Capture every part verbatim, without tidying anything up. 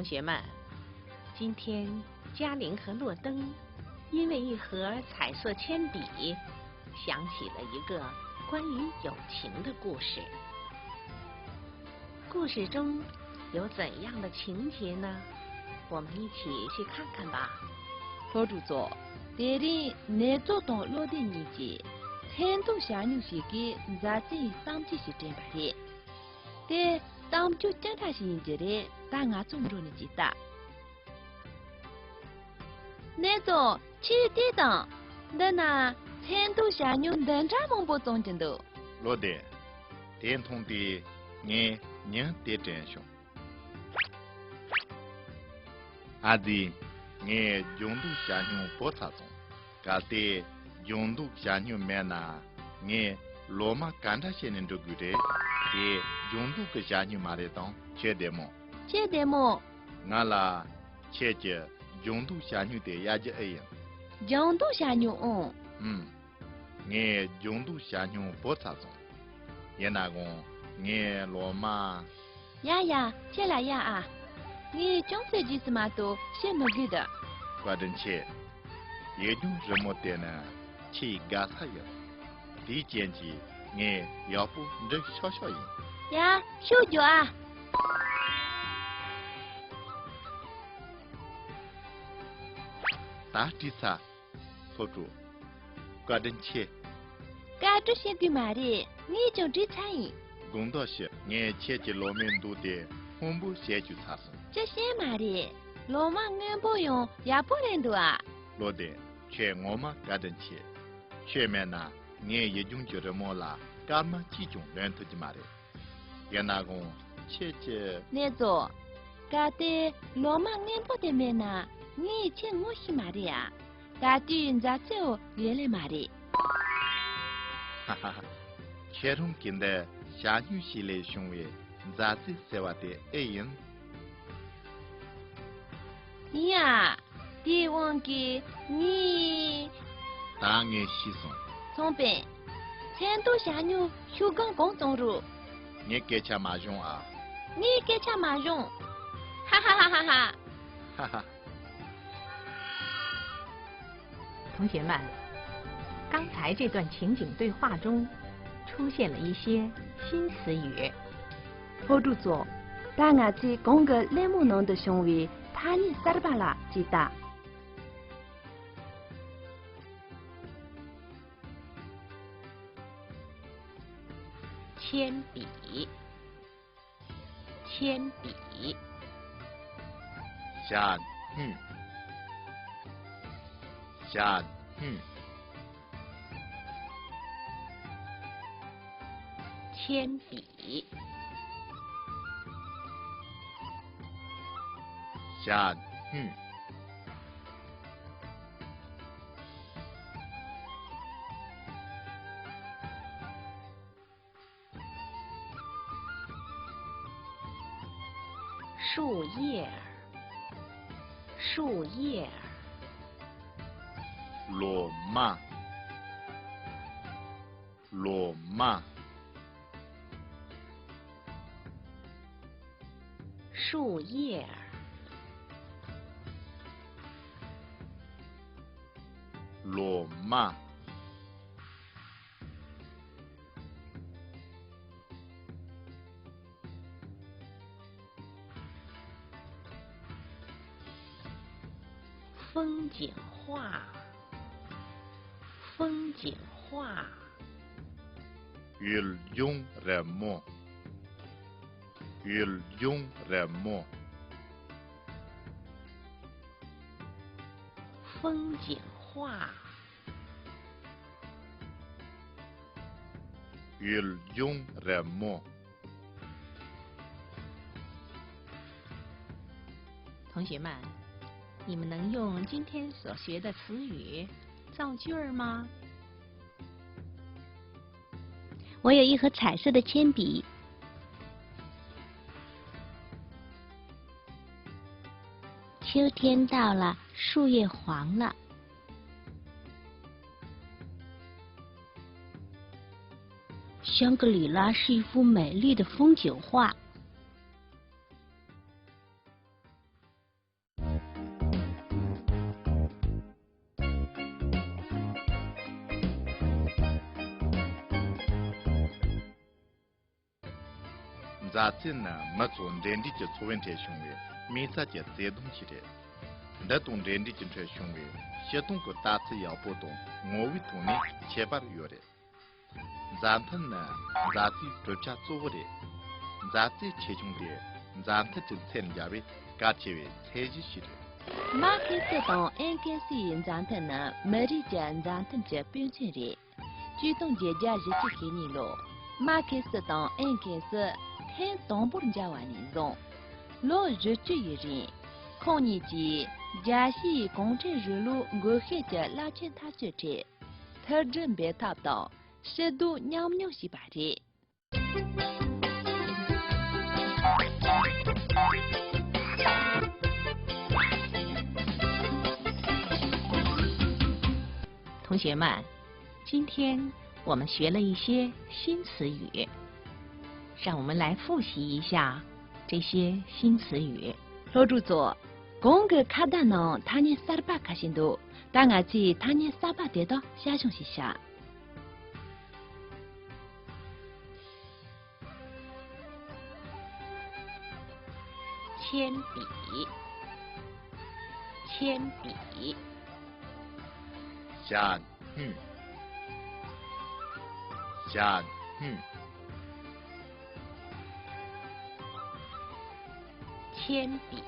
学们，今天嘉玲和洛登因为一盒彩色铅笔，想起了一个关于友情的故事。故事中有怎样的情节呢？我们一起去看看吧。 ལྷོ་ཕྲུག་ཚོ། དེ་རིང་ནེ་ཙོ་དང་བློ་ལྡན་གཉིས་ཀྱིས་མཚན་ཐོ་ཞྭ་སྨྱུག་ཞིག་གི་མཛའ་བརྩེའི་གཏམ་རྒྱུད་ཞིག་དྲན་པ་རེད། དེ་གཏམ་རྒྱུད་སྐྱུང་ཁྲ་ཞིག་ཡིན་གྱི་རེད། ད་ང་ཚོ་འགྲོ་ནས་ཅིག་ལྟ། ནེ་ཙོ། ཁྱོས་ལྟོས་དང་། འདི་ན་མཚན་ཐོ་ཞྭ་སྨྱུག་འདི་འདྲ་མང་པོ་བཙོང་གི་འདུག་བློ་ལྡན། དེ་མཐོང་དུས་ངས་ཉིན་དེ་དྲན་བྱུང་། ཨ་ཙི། ངས་སྦྱོང་འདུག་ཞྭ་སྨྱུག་བོར་ཚར་སོང་། གལ་ཏེ་སྦྱོང་འདུག་ཞྭ་སྨྱུག་མེད་ན། ངས་ལོ་མ་ག་འདྲ་བྱས་ནས་འགྲོ་དགོས་རེད། དེ་སྦྱོང་འདུག་གི་ཞྭ་སྨྱུག་མ་རེད་དམ། ཁྱོས་བདེ་མོ། ཁྱོས་བདེ་མོ། ང་ལ་ཁྱེད་ཀྱི་སྦྱོང་འདུག་ཞྭ་སྨྱུག་དེ་གཡར་རྒྱུ་ཨེ་ཡིན། སྦྱོང་འདུག་ཞྭ་སྨྱུག་ཨང་། ཨུམ། ངས་སྦྱོང་འདུག་ཞྭ་སྨྱུག་བོར་ཚར་སོང་། ཡིན་ནའང་ངའི་ལོ་མ། ཡ་ཡ། ཁྱེད་ལ་གཡར་ཨ། ངས་ཅུང་ཟད་རྗེས་སུ་མ་གཏོགས་བཤད་མི་དགོས་ད། བཀའ་དྲིན་ཆེ། ཡིག་རྒྱུགས་རི་མོ་དེ་ནི་ཆེས་དགའ་ས་ཡིན། དེའི་རྐྱེན་གྱིས་ངས་ཡག་པོ་འབྲི་ཤོག་ཤོག་ཡིན། ཡ། ཤོག་རྒྱོབ་ཨ། ད་བྲིས་ཚར། ལྷོ་ཕྲུག། བཀའ་དྲིན་ཆེ། བཀའ་དྲིན་ཆེ་དགོས་མ་རེད། ངས་ཀྱང་བྲིས་ཚར་ཡིན། དགོངས་དག་ཞུ། ངས་ཁྱེད་ཀྱི་ལོ་མའི་མདོག་དེ་སྔོན་པོ་བྱས་བཅུག་ཚར་སོང་། ཅི་བཤད་མ་རེད། ལོ་མ་སྔོན་པོ་ཡང་ཡག་པོ་རེད་འདུག་ཨ། བློ་ལྡན། ཁྱེད་ངོ་མ་བཀའ་དྲིན་ཆེ། ཁྱེད་མེད་ན་ངའི་ཡིག་རྒྱུགས་ཀྱི་རི་མོ་ལ་སྐར་མ་གཅིག་ཀྱང་ལོན་ཐུབ་ཀྱི་མ་རེད། ཡིན་ནའང་ཁྱེད་ཀྱི། ནེ་ཙོ། གལ་ཏེ་ལོ་མ་སྔོན་པོ་དེ་མེད་ན་ངས་ཁྱེད་ངོ་ཤེས་མ་རེད་ཨ། ད་ལྟའི་མཛའ་བརྩེའོ་ཡོད་ལེ་མ་རེད། ཧ་ཧ་ཧ། ཁྱེད་རང་གི་འདི་ཞྭ་སྨྱུག་ཞིག་ལས་བྱུང་བའི་མཛའ་བརྩེ་ཟེར་བ་དེ་ཨེ་ཡིན། ཡིན་ཨ། དེའི་དབང་གིས་ངས། ད་ངས་ཤེས་སོང་། ཚོང་དཔོན། མཚན་ཐོ་ཞྭ་སྨྱུག་ཤུག་སྒམ་གང་བཙོང་རུང་། ངས་སྐད་ཆ་མ་བྱུང་ཨ། ངས་སྐད་ཆ་མ་བྱུང་། ཧ་ཧ་ཧ་ཧ། ཧ་ཧ། 同学们，刚才这段情景对话中出现了一些新词语。 ལྷོ་ཕྲུག་ཚོ། ད་ང་ཚོས་གོང་གི་གླེང་མོལ་ནང་དུ་བྱུང་བའི་ཐ་སྙད་གསར་པ་ལ་ཅིག་ལྟ། 铅笔。 铅笔。ཞྭ་སྨྱུག་ཞྭ་སྨྱུག་ཆེན་པི། ཞྭ་སྨྱུག་ཧྲུའུ་ཡེ། ཧྲུའུ་ཡེ། ལོ་མ། ལོ་མ། ཧྲུའུ་ཡེ། ལོ་མ། 风景画。风景画。ཡུལ་ལྗོངས་རི་མོ། ཡུལ་ལྗོངས་རི་མོ། 风景画。 ཡུལ་ལྗོངས་རི་མོ། 同学们，你们能用今天所学的词语造句儿吗？我有一盒彩色的铅笔。秋天到了，树叶黄了。 香格里拉是一幅美丽的风景画。མཛའ་བརྩེ་ནི་མི་ཚོ་འབྲེལ་འདྲིས་ཀྱི་ཚོ་བའི་ཁྲོད་བྱུང་བའི་མིང་ཚིག་གི་བརྩེ་དུང་ཞིག་རེད། འདི་དང་འབྲེལ་འདྲིས་ཀྱི་ཁྲོད་བྱུང་བའི་སྤྱི་སྟོང་གི་ལྟ་ཚུལ་ཡག་པོ་དང་ངོ་བོའི་ཐོག་ནས་ཁྱད་པར་ཡོད་རེད། མཛའ་མཐུན་ནི་མཛའ་བརྩེའི་གྲུབ་ཆ་གཙོ་བོ་རེད། མཛའ་བརྩེ་ཆེ་ཆུང་དེ་མཛའ་མཐུན་གྱི་ཚད་འཇལ་བའི་གལ་ཆེ་བའི་ཚད་གཞི་ཞིག་རེད། མར་ཁེ་སི་དང་ཨེན་ཁེ་སི་ཡི་མཛའ་མཐུན་ནི་མི་རིགས་ཀྱི་མཛའ་མཐུན་གྱི་དཔེ་མཚོན་རེད། ཆིག་སྟོང་བརྒྱད་བརྒྱ་བཞི་བཅུ་ཞེ་གཉིས་ལོ། མར་ཁེ་སི་དང་ཨེན་ཁེ་སི་ཐེངས་དང་པོར་མཇལ་བ་ནས་བཟུང་། ལོ་བཞི་བཅུ་ཡི་རིང་། ཁོང་གཉིས་ཀྱིས་རྒྱལ་སྤྱིའི་གུང་ཁྲན་རིང་ལུགས་འགོག་སེལ་གྱི་རླབས་ཆེན་འཐབ་རྩོད་ཁྲོད་མཐུན་སྒྲིལ་འབད་ཐབས་དང་ཞི་བདེ་མཉམ་མྱོང་བྱས་པ་རེད། 同学们，今天我们学了一些新词语，让我们来复习一下这些新词语。 སློབ་ཕྲུག་ཚོ། གོང་གི་ཁ་བརྡ་ནང་ཐ་སྙད་གསར་པ་ཁ་ཤས་འདུག་ད་ང་ཚོས་ཐ་སྙད་གསར་པ་དེ་དག་དཔྱད་ཞིབ་བྱས་ཤིག 铅笔，铅笔， ཞྭ་སྣོད། ཞྭ་སྣོད། 铅笔，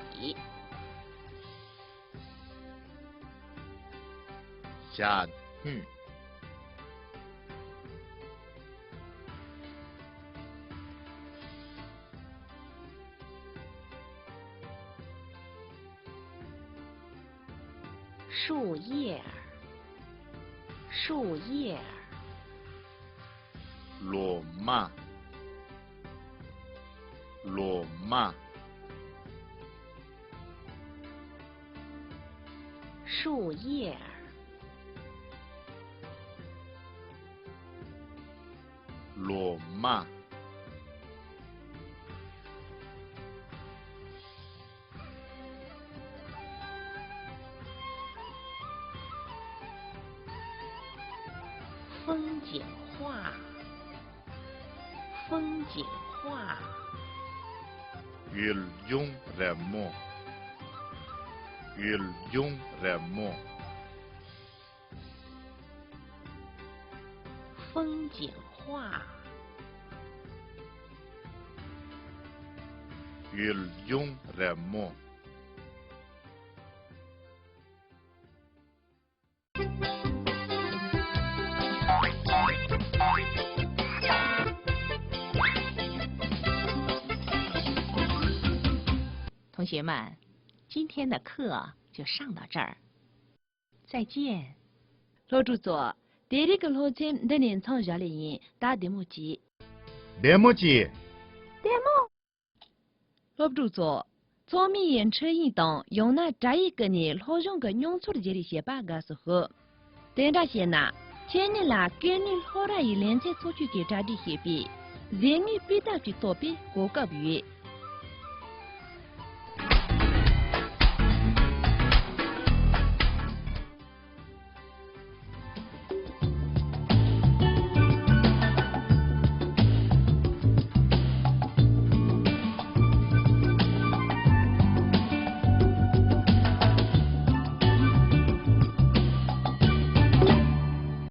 ཞྭ་སྣོད། 树叶儿，树叶儿， ལོ་མ། ལོ་མ། 树叶儿， ལོ་མ། 风景画，风景画。 ཡུལ་ལྗོངས་རི་མོ། ཡུལ་ལྗོངས་རི་མོ། 风景画。 ཡུལ་ལྗོངས་རི་མོ། 同学们，今天的课就上到这儿，再见。 སློབ་ཕྲུག་ཚོ། དེ་རིང་གི་སློབ་ཚན་འདི་ནས་མཚམས་བཞག་ལེ་ཡིན། ད་བདེ་མོ་བྱོས། བདེ་མོ་བྱོས། བདེ་མོ། སློབ་ཕྲུག་ཚོ། ཚང་མས་འཕྲིན་ཡིག་དང་ཡང་ན་དྲ་ཡིག་བརྒྱུད་ནས་སློབ་སྦྱོང་གི་མྱོང་ཚོར་བརྗེ་རེས་བྱེད་པ་དགའ་བསུ་ཞུ། དེ་འདྲ་བྱས་ན། ཁྱེད་ཉིད་ལ་སྐད་གླེང་སློབ་གྲྭ་ཡི་ལེ་ཚན་ཚོགས་ཆུང་གིས་གྲ་སྒྲིག་བྱས་པའི་གཟིགས་ངོས་སྤུས་དག་ཅིག་ཐོབ་པའི་གོ་སྐབས་ཡོད།